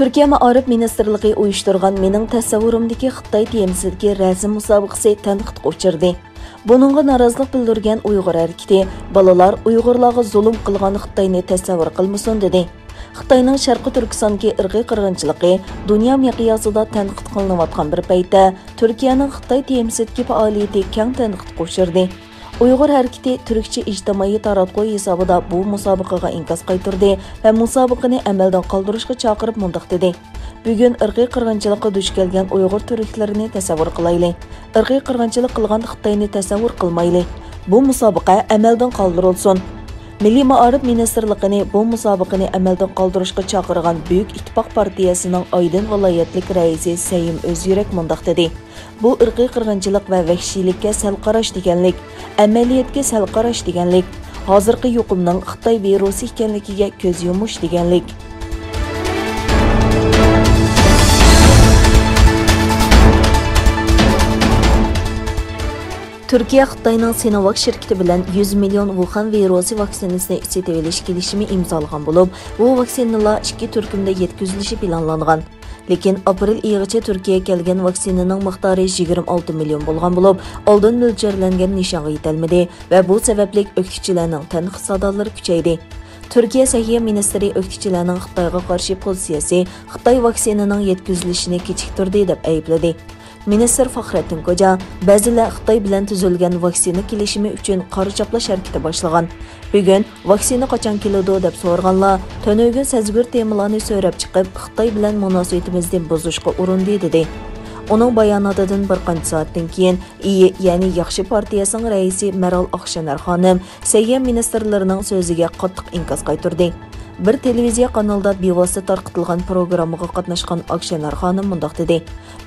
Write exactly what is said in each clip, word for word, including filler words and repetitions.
تۈركىيە مائارىپ مىنىستىرلىقى ئۇيۇشتۇرغان مېنىڭ تەسەۋۋۇرۇمدىكى خىتاي تېمىسىدىكى رەسىم مۇسابىقىسى تەنقىدقا ئۇچرىدى. بۇنىڭغا نارازىلىق بىلدۈرگەن ئۇيغۇر ھەرىكىتى، بالىلار ئۇيغۇرلارغا زۇلۇم قىلغان خىتاينى تەسەۋۋۇر قىلمىسۇن، دېدى. خىتاينىڭ شەرقىي تۈركىستاندىكى ئىرقىي قىرغىنچىلىقى دۇنيا مىقياسىدا تەنقىد قىلىنىۋاتقان بىر پەيتتە، تۈركىيەنىڭ خىتاي تېمىسىدىكى پائالىيىتى كەڭ تەنقىدقا ئۇچرىدى. ئۇيغۇر ھەرىكىتى تۈركچە ئىجتىمائىي تاراتقۇ ھېسابىدا بۇ مۇسابىقىگە ئىنكاس قايتۇردى ۋە مۇسابىقىنى ئەمەلدىن قالدۇرۇشقا چاقىرىپ مۇنداق دېدى: بۈگۈن ئىرقىي قىرغىنچىلىققا دۇچ كەلگەن ئۇيغۇر تۈركلىرىنى تەسەۋۋۇر قىلايلى. ئىرقىي قىرغىنچىلىق قىلغان خىتاينى تەسەۋۋۇر قىلمايلى. بۇ مۇسابىقە ئەمەلدىن قالدۇرۇلسۇن. مىللىي مائارىپ مىنىستىرلىقىنى بۇ مۇسابىقىنى ئەمەلدىن قالدۇرۇشقا چاقىرغان بۈيۈك ئىتتىپاق پارتىيەسىنىڭ ئايدىن ۋىلايەتلىك رەئىسى سەيىم ئۆزيۈرەك مۇنداق دېدى: بۇ ئىرقىي قىرغىنچىلىق ۋە ۋەھشىيلىككە سەل قاراش دېگەنلىك، ئەمەلىيەتكە سەل قاراش دېگەنلىك، ھازىرقى يۇقۇمنىڭ خىتاي ۋىرۇسى ئىكەنلىكىگە كۆز يۇمۇش دېگەنلىك. تۈركىيە خىتاينىڭ سىنوۋاك شىركىتى بىلەن يۈز مىليون ۋۇخەن ۋىرۇسى ۋاكسىنىسىنى سېتىۋېلىش كېلىشىمى ئىمزالىغان بولۇپ، بۇ ۋاكسىنىلار ئىككى تۈركۈمدە يەتكۈزۈلۈشى پىلانلانغان. لېكىن ئاپرېل ئېيىغىچە تۈركىيەگە كەلگەن ۋاكسىنىنىڭ مىقدارى يىگىرمە ئالتە مىليون بولغان بولۇپ، ئالدىن مۆلچەرلەنگەن نىشانغا يېتەلمىدى ۋە بۇ سەۋەبلىك ئۆكتىچىلەرنىڭ تەنقىد سادالىرى كۈچەيدى. تۈركىيە سەھىيە مىنىستىرى ئۆكتىچىلەرنىڭ خىتايغا قارشى پوزىتسىيەسى خىتاي ۋاكسىنىنىڭ يەتكۈزۈلۈشىنى كېچىكتۈردى، دەپ ئەيىبلىدى. مىنىستىر فەخرەتتىن كوجا، بەزىلەر خىتاي بىلەن تۈزۈلگەن ۋاكسىنا كېلىشىمى ئۈچۈن قارا چاپلاش ھەرىكىتى باشلىغان. بۈگۈن ۋاكسىنا قاچان كېلىدۇ دەپ سورىغانلار تۈنۈگۈن سەزگۈر تېمىلارنى سۆرەپ چىقىپ، خىتاي بىلەن مۇناسىۋىتىمىزنى بۇزۇشقا ئۇرۇندى، دېدى. ئۇنىڭ باياناتىدىن بىر قانچە سائەتتىن كېيىن، ئىيى، يەنى ياخشى پارتىيەسىنىڭ رەئىسى مەرال ئاقشەنەر خانىم سەھىيە مىنىستىرلىرىنىڭ سۆزىگە قاتتىق ئىنكاس قايتۇردى. بىر تېلېۋىزىيە قانىلىدا بىۋاسىتە تارقىتىلغان پروگراممىغا قاتناشقان ئاكشەنەر خانىم مۇنداق دېدى: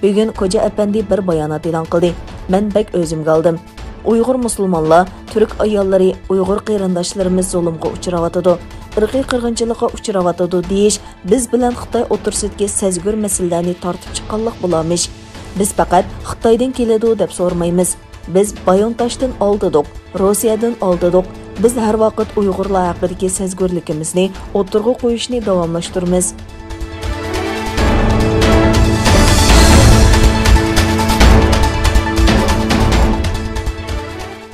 بۈگۈن كوجا ئەپەندى بىر بايانات ئېلان قىلدى. مەن بەك ئۆزۈمگە ئالدىم. ئۇيغۇر مۇسۇلمانلار، تۈرك ئاياللىرى، ئۇيغۇر قېرىنداشلىرىمىز زۇلۇمغا ئۇچراۋاتىدۇ، ئىرقىي قىرغىنچىلىققا ئۇچراۋاتىدۇ دېيىش بىز بىلەن خىتاي ئوتتۇرىسىدىكى سەزگۈر مەسىلىلەرنى تارتىپ چىققانلىق بولارمىش. بىز پەقەت خىتايدىن كېلىدۇ دەپ سورىمايمىز. بىز بايونتاشتىن ئالدىدۇق، روسىيەدىن ئالدىدۇق. بىز ھەر ۋاقىت ئۇيغۇرلار ھەققىدىكى سەزگۈرلۈكىمىزنى ئوتتۇرىغا قويۇشنى داۋاملاشتۇرىمىز.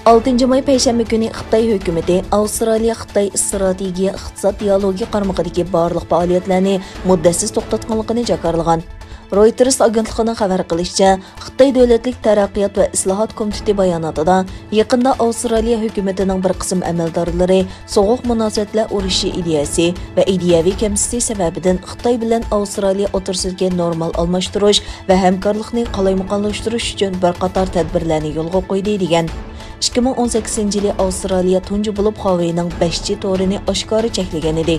ئالتىنچى ماي پەيشەنبە كۈنى خىتاي ھۆكۈمىتى ئاۋسترالىيە-خىتاي ئىستراتېگىيە ئىقتىساد دىئالوگى قارمىقىدىكى بارلىق پائالىيەتلەرنى مۇددەتسىز توختاتقانلىقىنى جاكارلىغان. رويتېرس ئاگېنتلىقىنىڭ خەۋەر قىلىشىچە، خىتاي دۆلەتلىك تەرەققىيات ۋە ئىسلاھات كومىتېتى باياناتىدا، يېقىندا ئاۋسترالىيە ھۆكۈمىتىنىڭ بىر قىسىم ئەمەلدارلىرى سوغۇق مۇناسىۋەتلەر ئۇرۇشى ئىدىيەسى ۋە ئىدىيەۋى كەمسىتىش سەۋەبىدىن خىتاي بىلەن ئاۋسترالىيە ئوتتۇرىسىدىكى نورمال ئالماشتۇرۇش ۋە ھەمكارلىقنى قالايمىقانلاشتۇرۇش ئۈچۈن بىر قاتار تەدبىرلەرنى يولغا قويدى، دېگەن. ئىككى مىڭ ئون سەككىزىنچى يىلى ئاۋسترالىيە تۇنجى بولۇپ خاۋېينىڭ بەش جى تورىنى ئاشكارا چەكلىگەن ئىدى.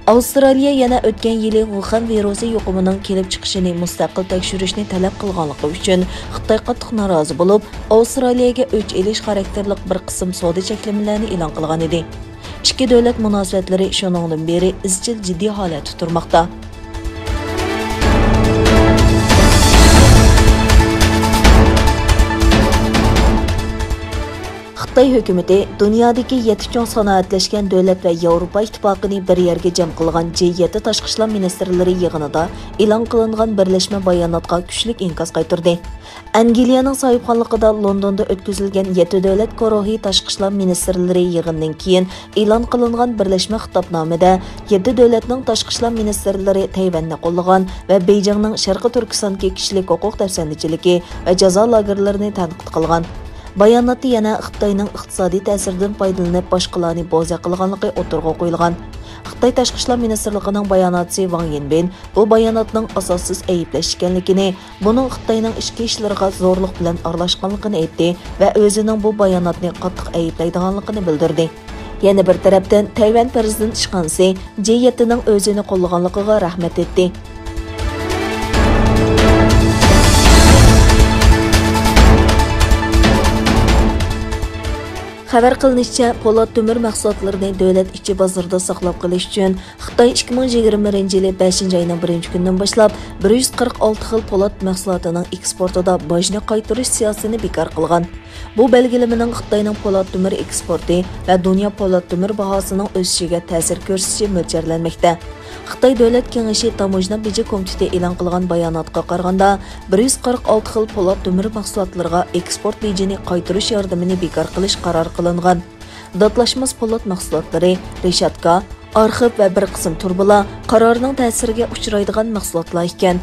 ئاۋسترالىيە يەنە ئۆتكەن يىلى ۋۇخەن ۋىرۇسى يۇقۇمىنىڭ كېلىپ چىقىشىنى مۇستەقىل تەكشۈرۈشنى تەلەپ قىلغانلىقى ئۈچۈن خىتاي قاتتىق نارازى بولۇپ، ئاۋسترالىيەگە ئۆچ ئېلىش خاراكتېرلىك بىر قىسىم سودا چەكلىمىلەرنى ئېلان قىلغان ئىدى. ئىككى دۆلەت مۇناسىۋەتلىرى شۇنىڭدىن بېرى ئىزچىل جىددىي ھالەتتە تۇرماقتا. خىتاي ھۆكۈمىتى دۇنيادىكى يەتتە چوڭ سانائەتلەشكەن دۆلەت ۋە ياۋروپا ئىتتىپاقىنى بىر يەرگە جەم قىلغان جى يەتتە تاشقى ئىشلار مىنىستىرلىرى يىغىنىدا ئېلان قىلىنغان بىرلەشمە باياناتقا كۈچلۈك ئىنكاس قايتۇردى. ئەنگلىيەنىڭ ساھىبخانلىقىدا لوندوندا ئۆتكۈزۈلگەن يەتتە دۆلەت گۇرۇھى تاشقى ئىشلار مىنىستىرلىرى يىغىنىدىن كېيىن ئېلان قىلىنغان بىرلەشمە خىتابنامىدە، يەتتە دۆلەتنىڭ تاشقى ئىشلار مىنىستىرلىرى تەيۋەننى قوللىغان ۋە بېيجىڭنىڭ شەرقىي تۈركىستاندىكى كىشىلىك ھوقۇق دەپسەندىچىلىكى ۋە جازا لاگېرلىرىنى تەنقىد قىلغان. باياناتتا يەنە خىتاينىڭ ئىقتىسادىي تەسىرىدىن پايدىلىنىپ، باشقىلارنى بوزەك قىلغانلىقى ئوتتۇرىغا قويۇلغان. خىتاي تاشقى ئىشلار مىنىستىرلىقىنىڭ باياناتچىسى ۋاڭ يىنبىن بۇ باياناتنىڭ ئاساسسىز ئەيىبلەش ئىكەنلىكىنى، بۇنىڭ خىتاينىڭ ئىچكى ئىشلىرىغا زورلۇق بىلەن ئارىلاشقانلىقىنى ئېيتتى ۋە ئۆزىنىڭ بۇ باياناتنى قاتتىق ئەيىبلەيدىغانلىقىنى بىلدۈردى. يەنە بىر تەرەپتىن، تەيۋەن پىرېزىدېنت ئىشخانىسى جى يەتتىنىڭ ئۆزىنى قوللىغانلىقىغا رەھمەت ئېيتتى. خەۋەر قىلىنىشىچە، پولات تۆمۈر مەھسۇلاتلىرىنى دۆلەت ئىچى بازىرىدا ساقلاپ قېلىش ئۈچۈن، خىتاي ئىككى مىڭ يىگىرمە بىرىنچى يىلى بەشىنچى ئاينىڭ بىرىنچى كۈنىدىن باشلاپ بىر يۈز قىرىق ئالتە خىل پولات مەھسۇلاتىنىڭ ئېكسپورتىدا باجنى قايتۇرۇش سىياسىتىنى بىكار قىلغان. بۇ بەلگىلىمىنىڭ خىتاينىڭ پولات تۆمۈر ئېكسپورتى ۋە دۇنيا پولات تۆمۈر باھاسىنىڭ ئۆسۈشىگە تەسىر كۆرسىتىشى مۆلچەرلەنمەكتە. خىتاي دۆلەت كېڭىشى تاموژنا بېجى كومىتېتى ئېلان قىلغان باياناتقا قارىغاندا، بىر يۈز قىرىق ئالتە خىل پولات تۆمۈر مەھسۇلاتلىرىغا ئېكسپورت بېجىنى قايتۇرۇش ياردىمىنى بىكار قىلىش قارار قىلىنغان. داتلاشماس پولات مەھسۇلاتلىرى، رېشاتكا، ئارخىپ ۋە بىر قىسىم تۇرۇبىلار قارارنىڭ تەسىرىگە ئۇچرايدىغان مەھسۇلاتلار ئىكەن.